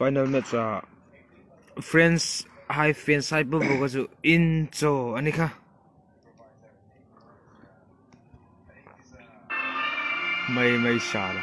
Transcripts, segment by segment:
Final match ah France hai fans hai pawh bawk a chu in chaw a ni kha. Mai mai sal.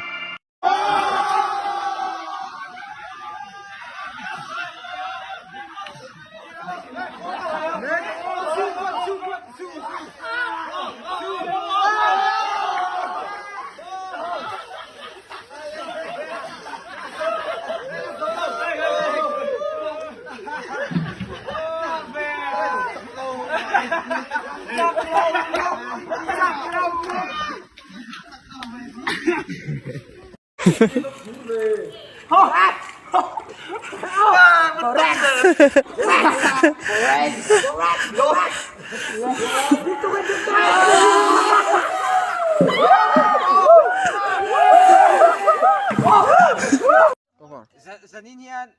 Zanin hian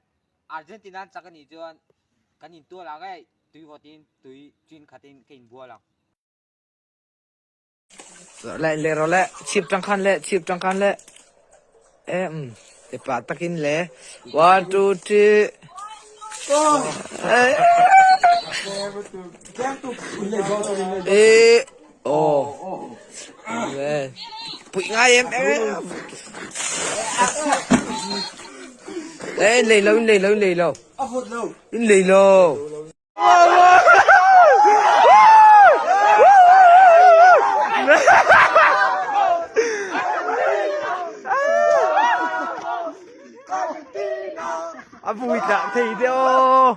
Argentina an chak anih chuan kan intual ang e, tui vawtin tui chin khatin ka inbual ang. Le le rawh le chhip tang khan le chhip tang khan le em te pa takin le 1 2 3 e oh pui ngai em em e lei lo lei lo lei lo lei lo. A vui tlak thei te aw.